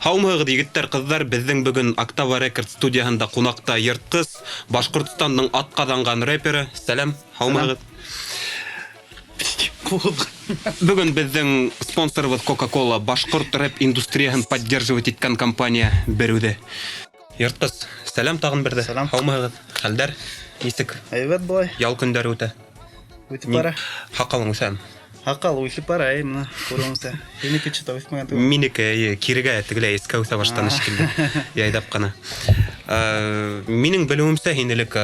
Һаумыһығыҙ, егеттәр, ҡыҙҙар, беҙҙең бөгөн Октава Рекорд студияһында ҡунаҡта Йыртҡыс, Башҡортостандың атҡаҙанған рэперы. Сәләм, һаумыһығыҙ. Бөгөн беҙҙең спонсорыбыҙ Coca-Cola, башҡорт рэп индустрияһын поддерживать иткән компания бер үҙе. Йыртҡыс, сәләм тағын берҙе. Сәләм. Һаумыһығыҙ, хәлдәр нисек? Әйбәт былай. Ял көндәре үтә. Үтеп бара. Һаҡалың үҫәме? Һаҡал үҫеп бара, әй, мына күреүемсә. Һинеке что-то үҫмәгән түгел. Минеке, эйе, кирегә тегеләй эскә үҫә башланы шикелле. Яйҙап ҡына. Минең белеүемсә, һин элек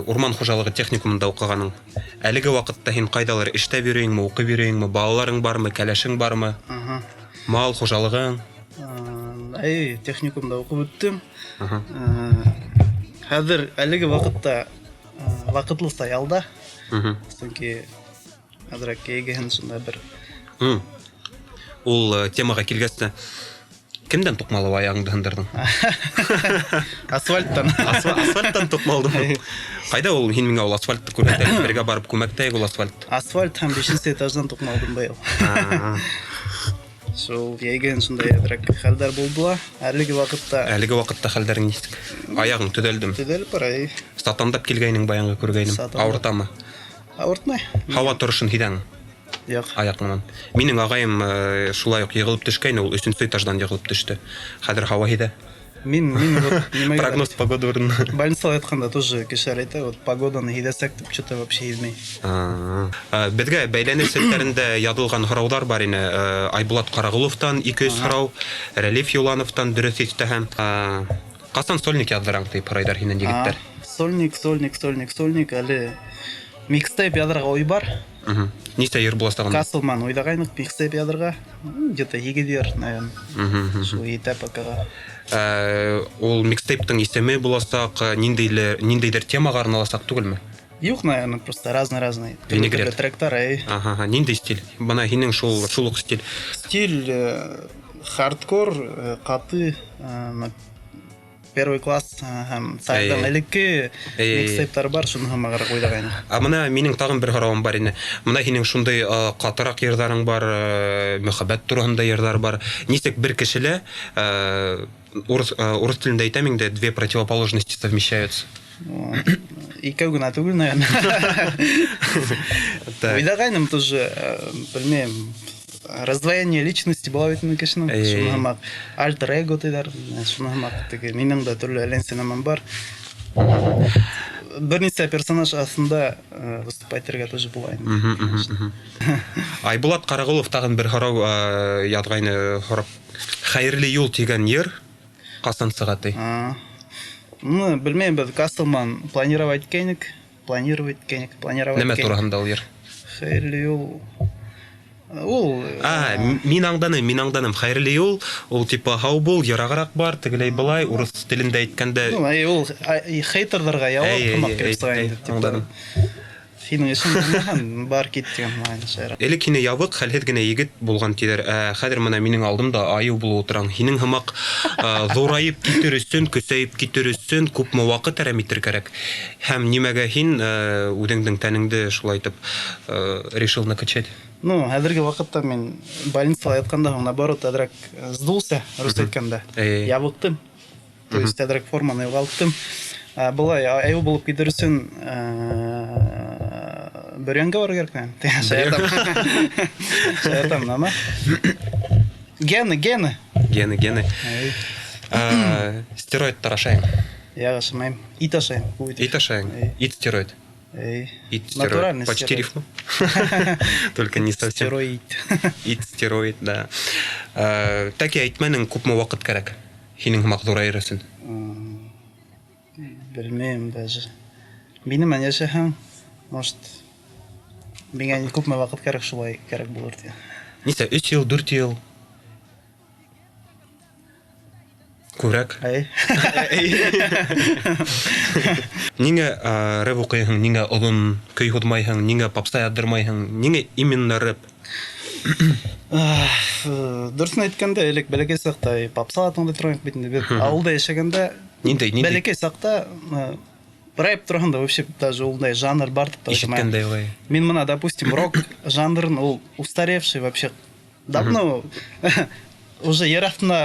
урман хужалығы техникумында уҡығаның. Әлеге ваҡытта һин ҡайҙалыр эштәп йөрөйөңмө, уҡып йөрөйөңмө, балаларың бармы, кәләшең бармы? Мал хужалығың? Әй, техникумда уҡып бөттөм. Хәҙер әлеге ваҡытта ваҡытлыса ялда. Сөнки әҙерәк йәйгеһен шунда бер. Ул темаға килгәс тә, кемдән туҡмалып аяғыңды һындырҙың? Асфальттан. Асфальттан туҡмалдың. Ҡайҙа ул, һин миңә ул асфальтты күрһәт әле, бергә барып күмәктәйек ул асфальт. Асфальт һәм бишенсе этаждан туҡмалдым быйыл. Шул йәйгеһен шундай әҙерәк хәлдәр булды ла. Әлеге ваҡытта Әлеге ваҡытта хәлдәрең нисек? Аяғың төҙәлдеме? Төҙәлеп бара, әй. Сатандап килгәйнең, баянғы күргәйнем. Сатандап. Ауыртамы? Ауыртмай. Һауа торошон һиҙәңме? Юҡ. Аяҡ менән. Минең ағайым шулай уҡ йығылып төшкәйне, ул өсөнсө этаждан йығылып төштө. Хәҙер һауа һиҙә. Мин вот нимәгә Прогноз погоды урынына. Больницала ятҡанда тоже кешеләр әйтә, вот погоданы һиҙәсәк тип, что-то вообще һиҙмәй. Беҙгә бәйләнеш селтәрендә яҙылған һорауҙар бар ине. Айбулат Ҡарағоловтан 200 һорау, Рәлиф Юлановтан дөрөҫ иҫтәһәм. Ҡасан сольник яҙҙыраң тип һорайҙар һинән егеттәр. Сольник, сольник, сольник, сольник, әле микстейп яҙырға уй бар. Нисә йыр буласағын? Каслман уйлағайныҡ микстейп яҙырға. Где-то 8 йыр, наверное. Шул етә покаға. Ул микстейптың исеме буласаҡ, ниндәйҙер темаға арналасаҡ түгелме? Юҡ, наверное, просто разный-разный. Винегрет. Төрлө тректар, әй. Ага, ниндәй стиль? Бына һинең шул уҡ стиль. Стиль хардкор, ҡаты, первый класс һәм сайҙың элекке микстейптар бар, шуны һәм ағыраҡ уйлағайны. Ә бына минең тағын бер һорауым бар ине. Бына һинең шундай ҡатыраҡ йырҙарың бар, мөхәббәт тураһында йырҙар бар. Нисек бер кешелә, урыҫ телендә әйтәм инде, две противоположности совмещаются. Икәү генә түгел, наверное. Так. Уйлағайным тоже, белмәйем, раздвоение личности була бит инде кешенең. Шуны һымаҡ альтер-эго тиҙәр, шуны һымаҡ теге минең дә төрлө әйләнсә бар. Бер нисә персонаж аҫтында выступать итергә тоже була инде. Айбулат Ҡарағолов тағын бер һорау яҙғайны һорап. Хәйерле юл тигән йыр ҡасан сыға ти? Ну, белмәйем, беҙ Каслман планировать иткәйнек, планировать иткәйнек, планировать Нәмә иткәйнек. тураһында ул йыр? Хәйерле юл. Ул, Мин аңданым, мин аңданым. Хәйерле юл, ул типа һау бул, йырағыраҡ бар, тегеләй былай, урыҫ телендә әйткәндә. Ну, әй, ул, и хейтерҙарға яуап һымаҡ килеп сыға инде, типа, Аңданым. Һинең эшең булмаһын, бар кит тигән һымаҡ шайыра. Элек һине ябыҡ, хәлһеҙ генә егет булған тиҙәр. Хәҙер мына минең алдымда айыу булып ултыраң. Һинең һымаҡ, ҙурайып китер өсөн, көсәйеп китер өсөн күпме ваҡыт әрәм итер кәрәк. Һәм нимәгә һин, үҙеңдең тәнеңде шулай итеп, решил накачать? Ну, хәҙерге ваҡытта мин больницала ятҡанда һуң, наоборот, әҙерәк сдулся, рус әйткәндә. Ябыҡтым. То есть әҙерәк форманы юғалттым. Былай, айыу булып китер өсөн, Бөрйәнгә барыр кәрәк, наверное. Шаяртам. Шаяртам, нама. Гены, гены. Гены, гены. Әй. Стероидтар ашайың? Юҡ, ашамайым. Ит ашайым, күп итеп. Ит ашайың? Әй. Ит стероид? Әй. Ит стероид. Натуральный Почти стероид. рифма. Только не совсем. Стероид. Ит стероид, да. Тәки әйтмәнең күпме ваҡыт кәрәк? Һинең һымаҡ ҙурайыр өсөн. Белмәйем даже. Минең менән йәшәһәң, может, миңә күпме ваҡыт кәрәк, шулай кәрәк булыр тип. Нисә, 3 йыл, 4 йыл? Күберәк. Әй. Ниңә рэп уҡыйһың, ниңә оҙон көй һуҙмайһың, ниңә попса яҙҙырмайһың, ниңә именно рэп? Дөрөҫөн әйткәндә, элек бәләкәй саҡта попса тыңлай торған бит инде. Беҙ ауылда йәшәгәндә, Ниндәй, ниндәй? бәләкәй саҡта, рэп тураһында вообще даже ундай жанр бар тип та уйламайым. Ишеткәндә юҡ, әй. Мин мына, допустим, рок жанрын ул устаревший вообще давно. Уже ер аҫтына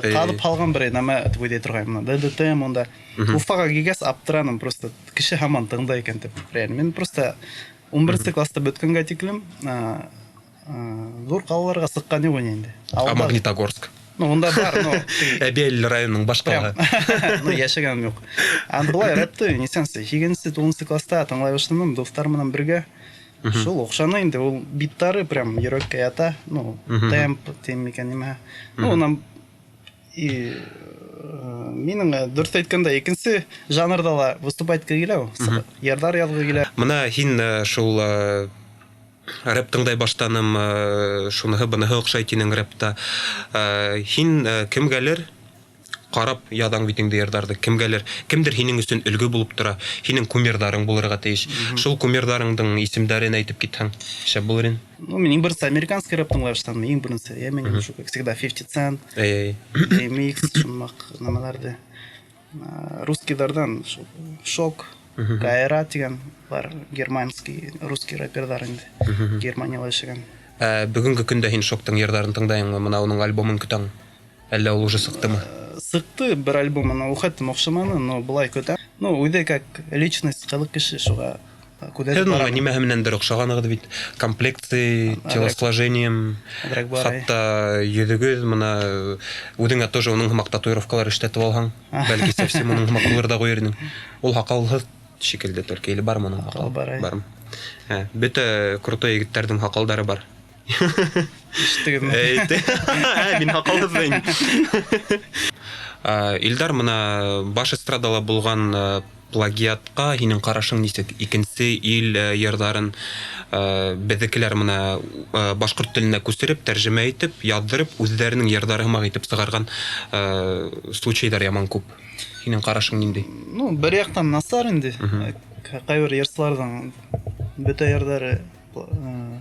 ҡаҙып һалған бер нәмә тип уйлай торғайным. ДДТ унда. Уфаға килгәс аптыраным просто. Кеше һаман тыңлай икән тип. Реально. Мин просто 11 класста бөткәнгә тиклем ҙур ҡалаларға сыҡҡан юҡ инде. А Магнитогорск? Ну, унда бар, но Әбйәлил районының баш ҡалаһы. Ну, йәшәгәнем юҡ. А былай рэпты нисәнсе, 8-нсе, 9-нсы класста тыңлай башланым дуҫтар менән бергә. Шул оҡшаны инде, ул биттары прям йөрәккә ята, ну, темп тим микән нимә. Ну, унан и минең дөрөҫ әйткәндә икенсе жанрҙа ла выступать итке килә ул. Йырҙар яҙғы килә. Мына һин шул рэп тыңлай баштаным, шуныһы быныһы оҡшай тинең рэпта. Һин кемгәлер ҡарап яҙаң бит инде йырҙарҙы, кемгәлер, кемдер һинең өсөн өлгө булып тора, һинең кумирҙарың булырға тейеш. Шул кумирҙарыңдың исемдәрен әйтеп китһәң, шәп булыр ине. Ну, мин иң беренсе американский рэп тыңлай башланым, иң беренсе. Eminem, шул, как всегда, 50 Cent, Эй, DMX, шундый нәмәләрҙе. Русскийҙарҙан шул Шок, Кайра тигән бар, германский, русский рэперҙар инде. Германияла йәшәгән. Бөгөнгө көндә һин Шоктың йырҙарын тыңлайыңмы? Мына уның альбомын көтәң. Әллә ул уже сыҡтымы? Сыҡты бер альбом, ана ухаттым оҡшаманы, но былай көтәм. Ну, үҙе как личность ҡыҙыҡ кеше, шуға күҙәтеп Һеҙ уңа барам. нимәһе менәндер оҡшағанығыҙ бит. Комплекции, телосложением, Әҙерәк бар, әй. хатта йөҙөгөҙ, мына үҙеңә тоже уның һымаҡ татуировкалар эшләтеп алһаң, бәлки совсем уның һымаҡ булыр ҙа ҡуйыр инең. Ул һаҡалһыҙ шикелле только, или бармы уның Һаҡалы һаҡалы? бар, әй. Бармы? Бөтә крутой егеттәрҙең һаҡалдары бар. Ишеттегеҙме? Эй, мин һаҡалһыҙ. Илдар, мына баш эстрадала булған плагиатҡа һинең ҡарашың нисек? Икенсе ил йырҙарын беҙҙекеләр мына башҡорт теленә күсереп, тәржемә итеп, яҙҙырып, үҙҙәренең йырҙары һымаҡ итеп сығарған случайҙар яман күп. Һинең ҡарашың ниндәй? Ну, бер яҡтан насар инде. Ҡайбер йырсыларҙың бөтә йырҙары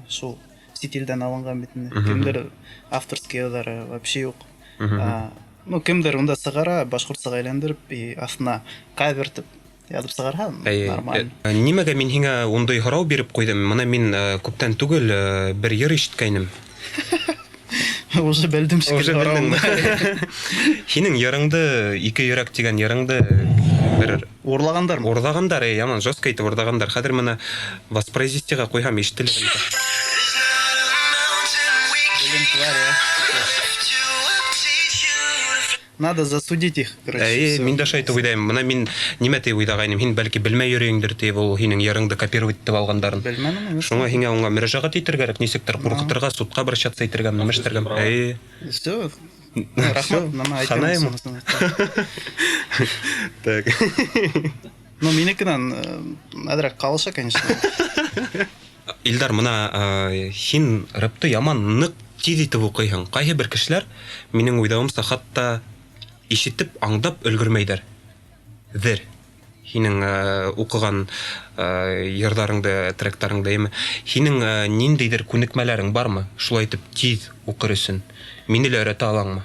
шул сит илдән алынған бит инде. Кемдер авторский йырҙары вообще юҡ. Ну, кемдер унда сығара, башҡортсаға әйләндереп, и аҫтына кавер тип яҙып сығарһа, нормально. Нимәгә мин һиңә ундай һорау биреп ҡуйҙым? Мына мин күптән түгел бер йыр ишеткәйнем. Уже белдем шикелле Уже белдеңме? һорауыңды. Һинең йырыңды, Ике йөрәк тигән йырыңды бер Урлағандармы? Урлағандар, эй, яман жестко итеп урлағандар. Хәҙер мына воспроизвестиға ҡуйһам, ишетелер. Блин, тварь, а. Надо засудить их, короче, Әй, всё. мин дә шулай итеп уйлайым. Мына мин нимә тип уйлағайным, һин бәлки белмәй йөрөйөңдөр тип, ул һинең йырыңды копировать итеп алғандарын. Белмәнем, юҡ. Шуңа һиңә уңа мөрәжәғәт итергә кәрәк, нисектер ҡурҡытырға, судҡа обращаться итергә, нимә эшләргә. Әй. Всё. Рәхмәт, нәмә әйтәм, Ханайым. шунысын әйтәм. Так. Ну, минекенән әҙерәк ҡалыша, конечно. Илдар, мына һин рэпты яман ныҡ тиҙ итеп уҡыйһың. Ҡайһы бер кешеләр, минең уйлауымса, хатта ишетеп, аңдап өлгөрмәйҙәр. Дер. Һинең уҡыған йырҙарыңды, тректарыңды, әйме? Һинең ниндәйҙер күнекмәләрең бармы? Шулай итеп тиҙ уҡыр өсөн. Мине лә өйрәтә алаңмы?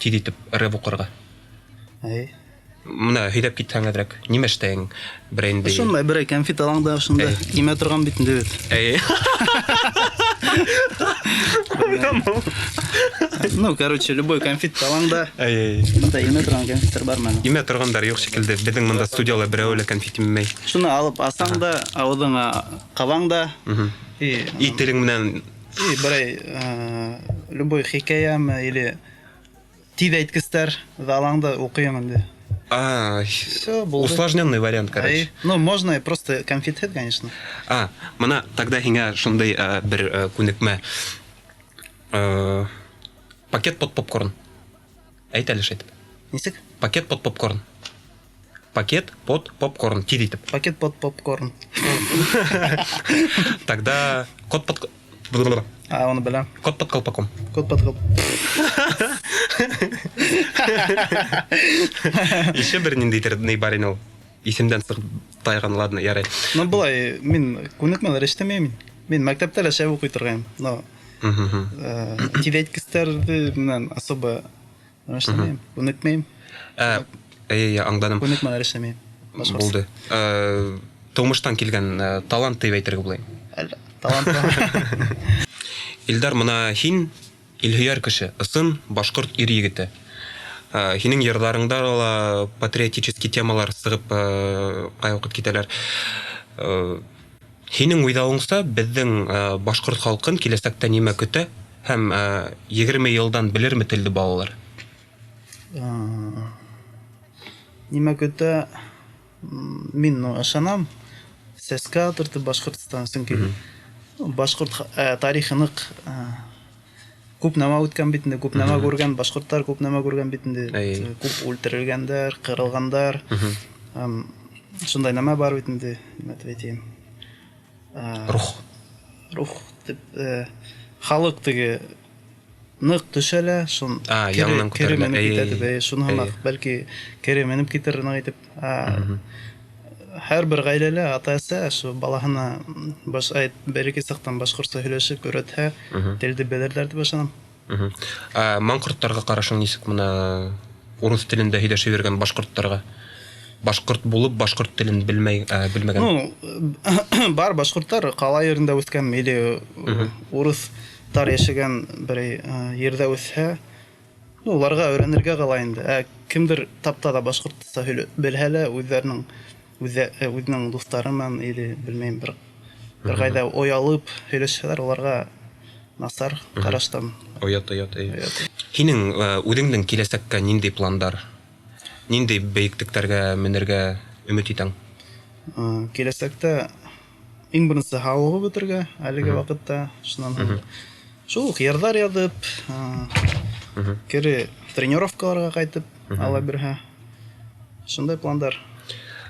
Тиҙ итеп рэп уҡырға. Әй. Мына һөйләп китһәң әҙерәк. Нимә эшләйһең берәйендәй? Шундай берәй конфет алаң да шунда Әй. имә торған бит инде бит. Әй. Ну, короче, любой конфет алаң да. Әй, әй. Мында имә торған конфеттар бар мәне. Имә торғандар юҡ шикелле. Беҙҙең мында студияла берәү лә конфет иммәй. Шуны алып асаң да, ауыҙыңа ҡабаң да. И, И телең менән и берәй любой хикәйәме или тиҙ әйткестәр алаң да уҡыйың инде. А, Всё, булды. усложненный вариант, короче. Ай, ну, можно и просто конфет, конечно. А, мына тогда һиңә шундай бер күнекмә. Пакет под попкорн. Әйт әле шайтып. Нисек? Пакет под попкорн. Пакет под попкорн. Тиҙ итеп. Пакет под попкорн. Тогда кот под... А, уны беләм. Кот под колпаком. Кот под колпаком. Еще бер ниндәйҙер ни бар ине ул. Исемдән сығып тайған, ладно, ярай. Ну, былай, мин күнекмәләр эшләмәйем. Мин мәктәптә лә шәп уҡый торғайным. Но тиҙәйткестәрҙе менән особо эшләмәйем, күнекмәйем. Әй, аңланым. Күнекмәләр эшләмәйем. Башҡортса. Булды. Тыумыштан килгән талант тип әйтергә була. Әллә, талант. Илдар, мына һин Илһөйәр кеше, ысын башҡорт ир егете. Һинең йырҙарыңда ла патриотический темалар сығып ҡайваҡыт китәләр. Һинең уйлауыңса, беҙҙең башҡорт халҡын киләсәктә нимә көтә һәм 20 йылдан белерме телде балалар? Нимә көтә? Мин, ну, ышанам. Сәскә атыр Башҡортостан, сөнки башҡорт тарихы ныҡ күп нәмә үткән бит инде, күп нәмә күргән, башҡорттар күп нәмә күргән бит инде. Күп үлтерелгәндәр, ҡырылғандар. Шундай нәмә бар бит инде, нимә тип әйтәйем? Рух. Рух тип, халыҡ теге ныҡ төшә лә, шун яңынан кире күтәрелә. Менеп китә тип, шуны һымаҡ, бәлки кире менеп китер ныҡ итеп. Һәр бер ғаиләлә ата-әсә ошо балаһына баш айт бәләкәй саҡтан башҡортса һөйләшеп өйрәтһә, телде белерҙәр тип ышанам. Ә маңҡорттарға ҡарашың нисек, мына урыҫ телендә һөйләшеп йөрөгән башҡорттарға? Башҡорт булып, башҡорт телен белмәй, белмәгән. Ну, бар башҡорттар ҡала ерендә үҫкән или урыҫтар йәшәгән берәй ерҙә үҫһә, ну, уларға өйрәнергә ҡала инде. Ә кемдер тапта да башҡортса белһә лә, үҙҙәренең үҙенең дуҫтары менән или белмәйем, бер ҡайҙа оялып һөйләшһәләр, уларға насар ҡараштан. Оят, оят, әйе. Оят. Һинең үҙеңдең киләсәккә ниндәй пландар? Ниндәй бейектектәргә менергә өмөт итәң? Киләсәктә иң беренсе һауығып бөтөргә әлеге ваҡытта, шунан һуң шул уҡ йырҙар яҙып, кире тренировкаларға ҡайтып, Алла бирһә. Шундай пландар.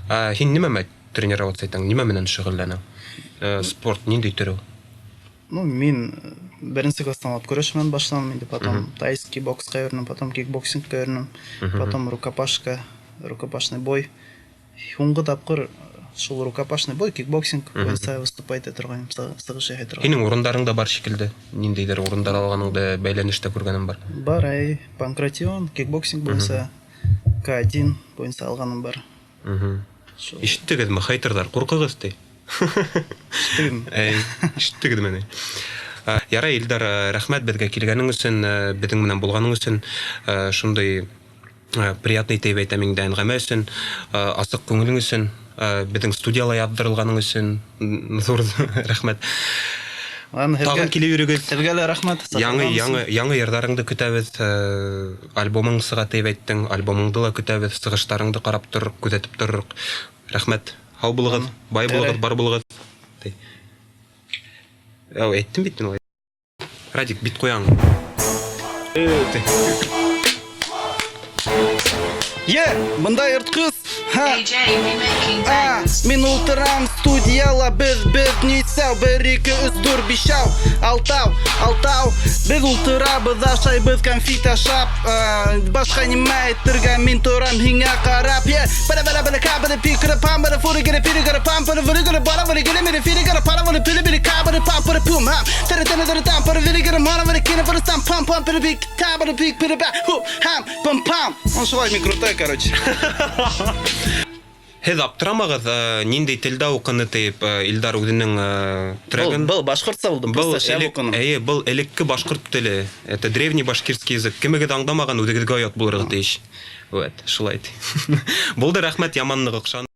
Ә һин нимә менән тренироваться итәң? Нимә менән шөғөлләнәң? Спорт ниндәй төрө? Ну, мин беренсе класстан алып көрәш менән башланым инде, потом тайский боксҡа йөрөнөм, потом кикбоксингка йөрөнөм, потом рукопашка, рукопашный бой. Һуңғы тапҡыр шул рукопашный бой, кикбоксинг буйынса выступать итә торғайным, сығыш яһай торғайным. Һинең урындарың да бар шикелле. Ниндәйҙер урындар алғаныңды бәйләнештә күргәнем бар. Бар, әй, панкратион, кикбоксинг буйынса К1 буйынса алғаным бар. Шул. Ишеттегеҙме, хейтерҙар, ҡурҡығыҙ ти. Ишеттегеҙме? Әй, ишеттегеҙме ни? Ярай, Илдар, рәхмәт беҙгә килгәнең өсөн, беҙҙең менән булғаның өсөн, шундай приятный тип әйтәм инде әңгәмә өсөн, асыҡ күңелең өсөн, беҙҙең студияла яҙҙырылғаның өсөн ҙур рәхмәт. Ладно, Тағын килеп йөрөгөҙ. һеҙгә лә рәхмәт. Яңы, Саҡырғаныңыз яңы, өсөн. яңы йырҙарыңды көтәбеҙ, альбомың сыға тип әйттең, альбомыңды ла көтәбеҙ, сығыштарыңды ҡарап тороҡ, күҙәтеп тороҡ. Рәхмәт. Һау булығыҙ, бай булығыҙ, Ярай. бар булығыҙ. Ти. Әү, әйттем бит мин улай. Радик, бит ҡуяң. Ти. Е, бында йыртҡыс. Ха. AJ remaking А, bangs. мин ултырам студияла, беҙ нисәү, бер, ике, өс, дүрт, бишәү, алтау, алтау. Беҙ ултырабыҙ, ашайбыҙ конфет ашап, башҡа нимә әйтергә, мин торам һиңә ҡарап. Е, бара бара бара ка бара пи кара пам бара фури гара пири гара пам бара фури гара бара бара гара мири фири гара пара бара пири пири ка бара пам бара пум хам. Тара тара тара там бара вири гара мара бара кина бара сам пам пам бара пи та бара пи пири ба ху хам пам пам. Он шулай мин крутой, короче. Һеҙ аптырамағыҙ, ниндәй телдә уҡыны тип, Илдар үҙенең трегын. Был башҡортса булды, Был просто шәп уҡыным. Әйе, был элекке башҡорт теле. Это древний башкирский язык. Кемегеҙ аңламаған, үҙегеҙгә оят булырға тейеш. Вот, шулай ти. Булды, рәхмәт, яман ныҡ оҡшаны.